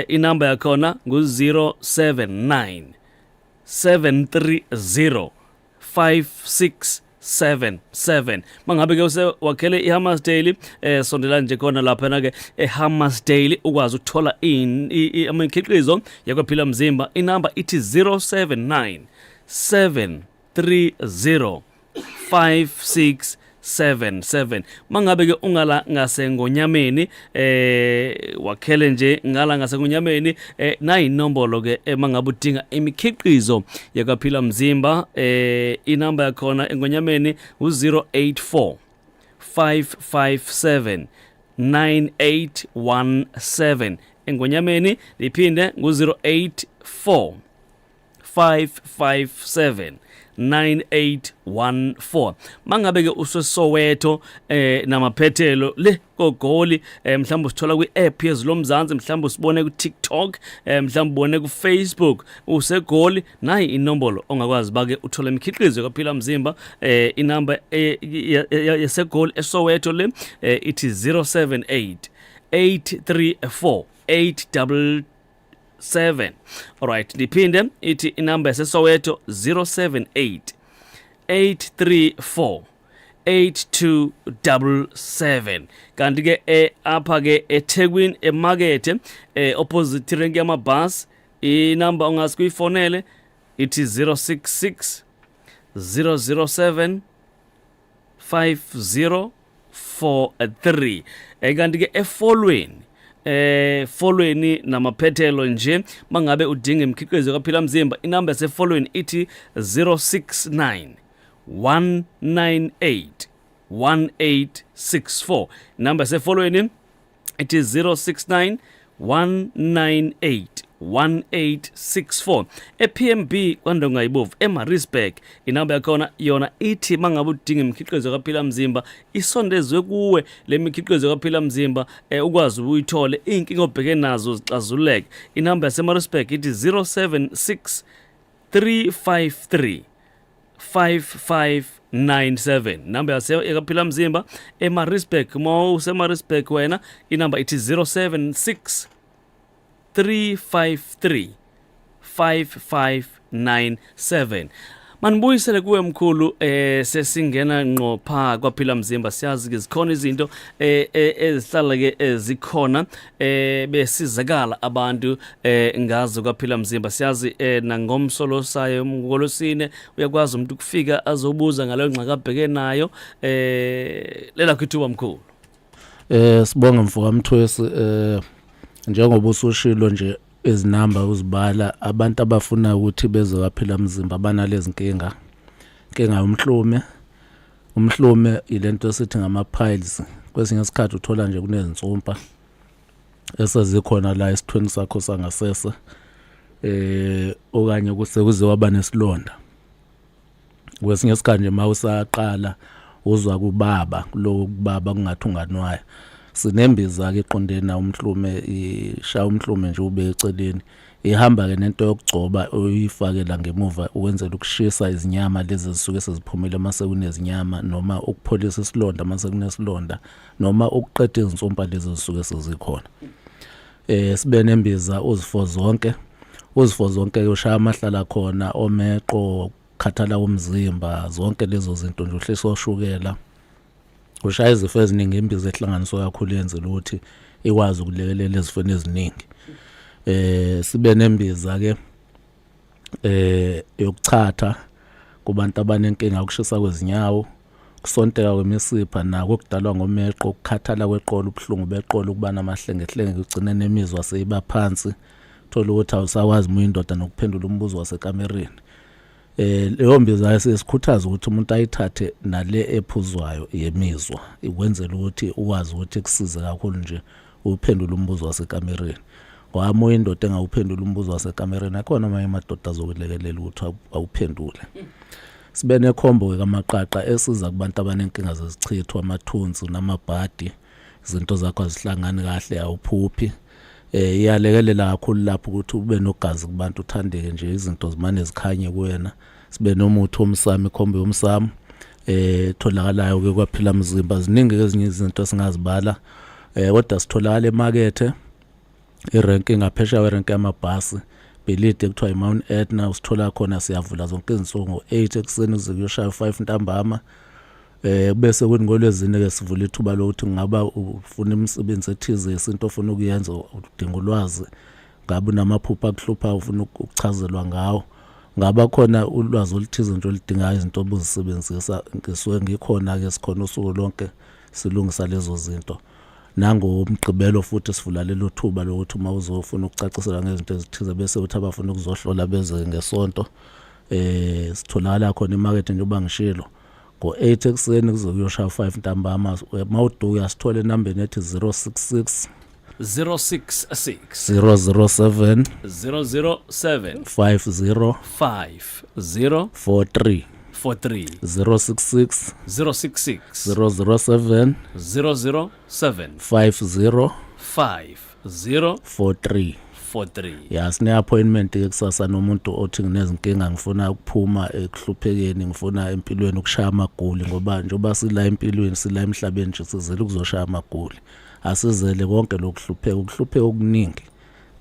inamba yakhona ngu-079 730 5677. Mangabe ke use wakhele iHammersdale, sondela nje khona lapha ke eHammersdale, ukwazi ukuthola imikhiqizo yakwaphila mzimba. Inamba ithi 079 730 5677. 77. Mangabe ke ungala ngasengonyameni, wakhele nje ngala ngasengonyameni, nayi inombolo ke mangabe udinga imikhiqizo yakaphila mzimba, inamba yakhona engonyameni u084 557 9817. Engonyameni liphinde ngu-084 557 9814. Mangabe ke useSoweto namaphethelo le kogoli, mhlawumbe usithola kwi-app yezilomzansi, mhlawumbe usibone ku-TikTok, mhlawumbe ubone ku-Facebook, usegoli, nayi inombolo ongakwazi bake uthole imikhiqizo kaphila mzimba. Inamba yasegoli eSoweto le ithi 078 834 8 7. Alright, ndiphinde ithi inamba yaseSoweto 078 834 8277. Kanti ke apha ke eThekwini emakethe, opposite rank yamabhasi, inamba ongase kuyifonele ithi 066 007 5043. Kanti ke efolweni, folweni namaphethelo nje, mangabe udinga imikhiqizo kaphila mzimba, inamba yasefolweni ithi 069 198 1864. Inamba yasefolweni ithi 069 198 1864. ePMB kwaNdonga ibovu eMaritzburg, inamba yakhona yona ithi mangabe udinga imikhiqizo kaphila mzimba, isondezwe kuwe le mikhiqizo kaphila mzimba, ukwazi uyithole, inkinga obheke nazo zixazululeke, inamba yaseMaritzburg ithi 076 353 5597. Namba yase ekaphila mzimba eMaritzburg, uma useMaritzburg wena, inamba ithi 076 353 5597. Manibuyisele kuwe mkhulu, sesingena ngqo pha kwaphila mzimba. Siyazi ke zikhona izinto ezihlala ke zikhona, besizakala abantu ngazo kwaphila mzimba. Siyazi nangomso losayo ngolosine uyakwazi umuntu ukufika azobuza ngaleyo ngxaki abheke nayo. Lela kwithuba mkhulu. Sibonge mfoka Mthwesi, njengoba usushilo nje izinamba uzibala, abantu abafuna ukuthi beze kwaphila mzimba abanalezi nkinga, inkinga yomhlume. Umhlume ilento esithi ngama piles. Kwesinye isikhathi uthola nje kunezinsumpa esezikhona la esithweni sakho sangasese, okanye kusekuze waba nesilonda. Kwesinye isikhathi nje mawusaqala uzwa kubaba, kuloko kubaba kungathi unganwaya. Sinembiza ke eqondene na umhlume, ishaya umhlume nje ube eceleni, ihamba ke nento yokugcoba uyifakela ngemuva ukwenzela ukushisa izinyama lezi zisuke seziphumile mase kunezinyama, noma ukupholisa isilonda mase kunesilonda, noma ukuqeda izinsumpa lezi zisuke sezikhona. Sibe nembiza uzifo zonke. Uzifo zonke ushaya amahlala khona, omeqo, khathala umzimba, zonke lezo zinto nje, uhlisa oshukela, ushaya izifo eziningi. Imbiza ehlanganiswe kakhulu yenzela ukuthi ikwazi ukulekelela ezifweni eziningi. Sibe nembiza ke yokuchatha kubantu abanenkinga yokushisa kwezinyawo, kusonteka kwemisipha, nako okudalwa ngomeqo, ukukhathala kweqolo, ubuhlungu beqolo, ukuba namahlengehlenge, kugcine nemizwa seyiba phansi, thola ukuthi awusakwazi uma uyindoda nokuphendula umbuzo wasekamereni. Leyo mbiza sikhuthaza ukuthi umuntu ayithathe nale ephuzwayo yemizwa, ikwenzela ukuthi ukwazi ukuthi kusize kakhulu nje uphendule umbuzo wasekamereni, ngoba uma uyindoda engawuphendula umbuzo wasekamereni, akhona amanye amadoda azokulekelela ukuthi awuphendule. Sibe nekhombo-ke kamaqaqa esiza kubantu abanenkinga zezichitho, amathunzi namabhadi, izinto zakho azihlangani kahle, awuphuphi. Iyalekelela kakhulu lapho ukuthi ube nogazi kubantu, uthandeke nje, izinto zimane zikhanye kuwena. Sibe nomuthi womsamo, ikhombo yomsamo tholakalayo ke kwaphila mzimba. Ziningi ezinye izinto esingazibala, kodwa sitholakala emakethe, irenki ngaphesheya kwerenki yamabhasi, bhilidi ekuthiwa i-Mount Etna, usithola khona. Siyavula zonke izinsuku ngo-8 ekuseni kuze kuyoshaya u-5 ntambama. Bese kuthi ngolwezine ke sivula ithuba lokuthi ngaba ufuna imisebenzi ethize yesintu ofuna ukuyenza, udinga ulwazi, ngabe unamaphupho akuhlupha ufuna ukuchazelwa ngawo. Ngaba khona ulwazi oluthize nje oludingayo, izinto obuzisebenzisa, ngisuke ngikhona ke, sikhona usuku lonke silungisa lezo zinto. Nangomgqibelo futhi sivula lelo thuba lokuthi uma uzofuna ukucaciselwa ngezinto ezithize, bese uthi abafuna ukuzohlola beze ngesonto. Sitholakala khona imakethe, njengoba ngishilo, ngo-8 ekuseni kuze kuyoshaya 5 ntambama. Mawuduka sithole enambeni ethi 066 066 007 007 50 50 43. 43. 066 066 007 007 50 50 43. 43. Ya, sine appointment ke kusasa nomuntu othi nginezinkinga, ngifuna ukuphuma ekuhluphekeni, ngifuna empilweni ukushaya amagoli, ngoba njengoba sila empilweni, sila emhlabeni nje, sizele ukuzoshaya amagoli, asizele konke lokuhlupheka. Ukuhlupheka okuningi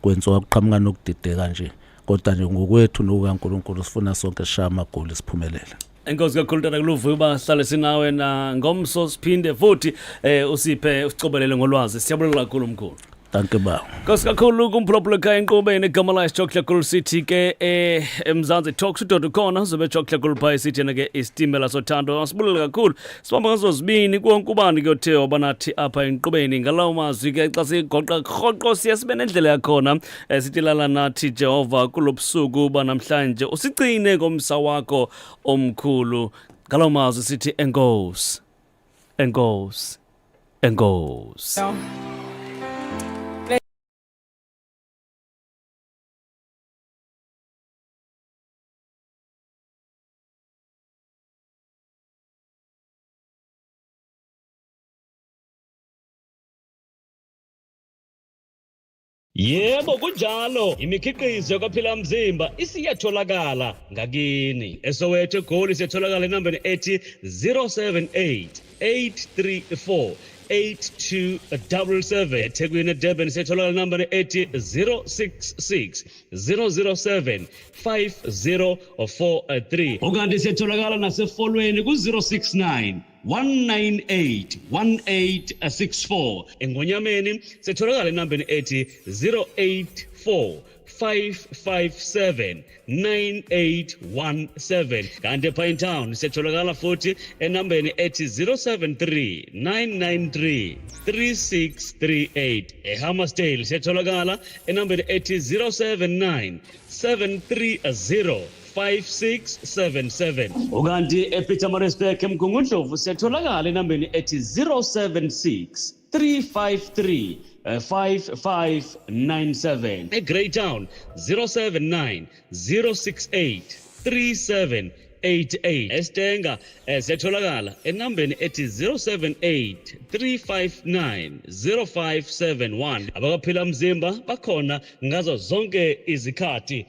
kwenziwa kuqhamuka nokudideka nje, kodwa nje ngokwethu nokukaNkulunkulu sifuna sonke sishaya amagoli, siphumelele. Enkosi kakhulu, tata. Kuluvuyo uba sihlale sinawe na ngomso, siphinde futhi usiphe, usicobelele ngolwazi. Siyabulela kakhulu, mkhulu. Dankie ba. Nkosi kakhulu kumphulaphula ekhaya, inkqubo enegama layo Sijokla sithi ke eMzansi Talks, udoda ukhona uzobe Jokla phaa, sithi yena ke isitimela sothando. Asibulele kakhulu, sibamba ngazo zibini kuwonke ubani ke othe wabanathi apha enkqubeni. Ngalawo mazwi ke, xa sigoqa rhoqo siye sibe nendlela yakhona, sithi lala nathi Jehova kulobusuku banamhlanje, usigcine ngomsa wakho omkhulu. Ngalawo mazwi sithi enkosi, enkosi, enkosi. Yebo, kunjalo, imikhiqizo kaPhila Mzimba isiyatholakala ngakini. ESoweto, eGoli siyatholakala enambeni ethi 078 834 8277. eThekwini, eDurban siyatholakala enambeni ethi 066 007 5043. Ukanti siyatholakala nasefolweni ku-069 198 1864. Engonyameni sitholakala enambeni ethi 084 557 9817. Kanti ePinetown siyatholakala futhi enambeni ethi 073 993 3638. EHammarsdale siyatholakala enambeni ethi 079 730 5677. Ukanti ePietermaritzburg, eMgungundlovu, siyatholakala enambeni ethi 076 353 5597. EGreytown 079 068 3788. Estenga siyatholakala enambeni ethi 078 359 0571. Abakaphila Mzimba bakhona ngazo zonke izikhathi.